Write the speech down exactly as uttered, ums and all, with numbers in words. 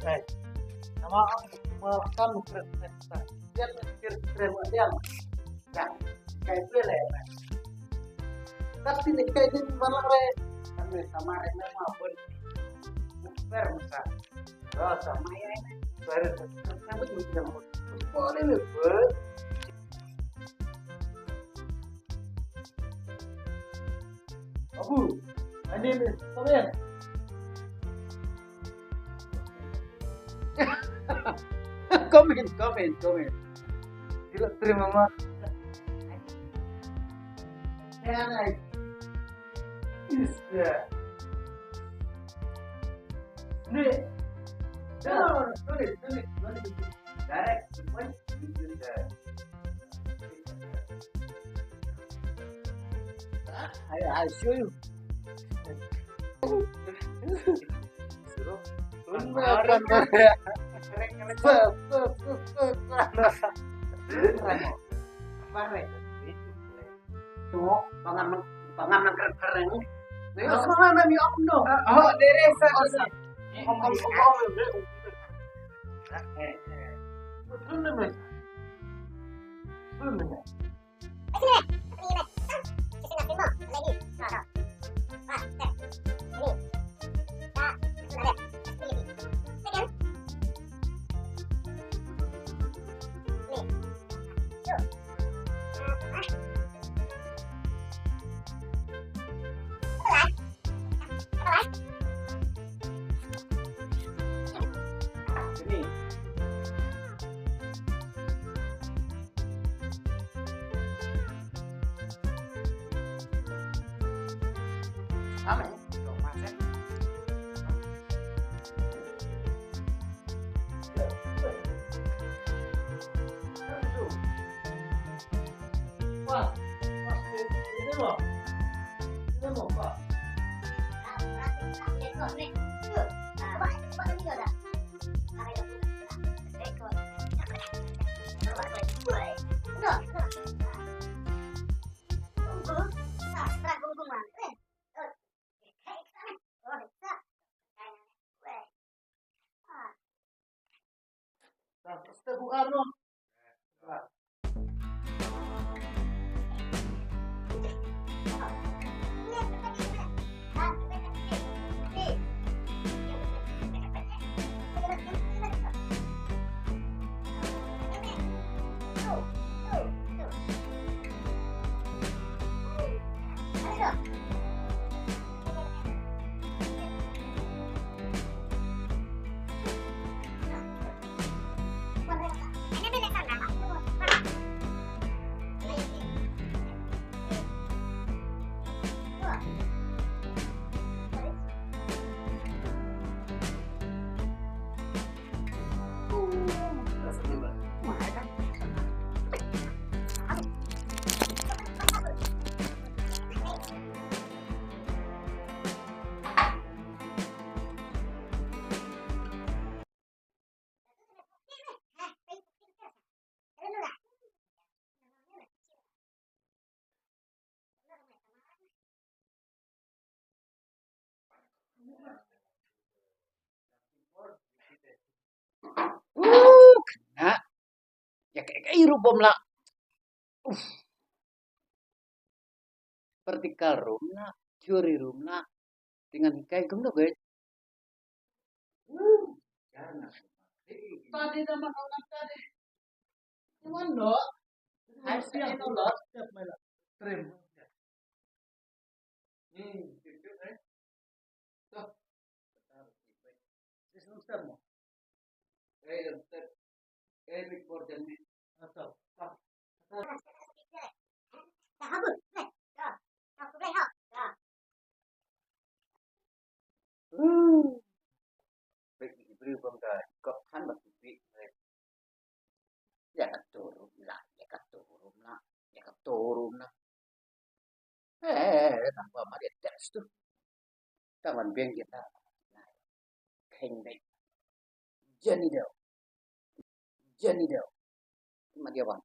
Hey. Nama ang ma kam kret kret ta. Dia kret kret ma dia. Ya. Kai ple le. Tapi ni kai din mana re. Kami sama re ma pun. Ber musa. Rasa maya ini. Ber. Kami ni yang boleh ni. Babu, my name is Samuel. Come in, come in, come in. Sila terima ma. Can I? Is there? Ni. No, no, no, no, no, no. Direct, the point is in the I, I show you. Tengok, bangam, bangam nang keren keren. Ni apa nama ni om dong? Oh, dari sana. Om, om, om, om. Eh, eh. Betul ni, Mas. Betul ni, Mas. Uh, kena. Ya, kaei, kaei ruh bym lah. Uff. Practical ruh ym lah, theory ruh ym lah. Te ngan hikai kumno, guys? Tadi dah makan tadi. Cuman, dok. Hai, sini, dok. Siap, Mela. Trim. Hmm, cucuk, eh. Tuh. Sis, lu step mo. Eh, lu step. Eh, big four jam ni. Atau. Ah. Dah habis. Eh, dah. Dah, dah, dah, dah. Hmm. Big brew bang dah. Kok kan bak big. Ya ka turum la, ya ka turum la, ya ka turum la. Eh, eh, eh, tang ba ma dia test tu. Tang ban beng kita. Keng dei. Jani deu. Jani deu. Ma dia wan.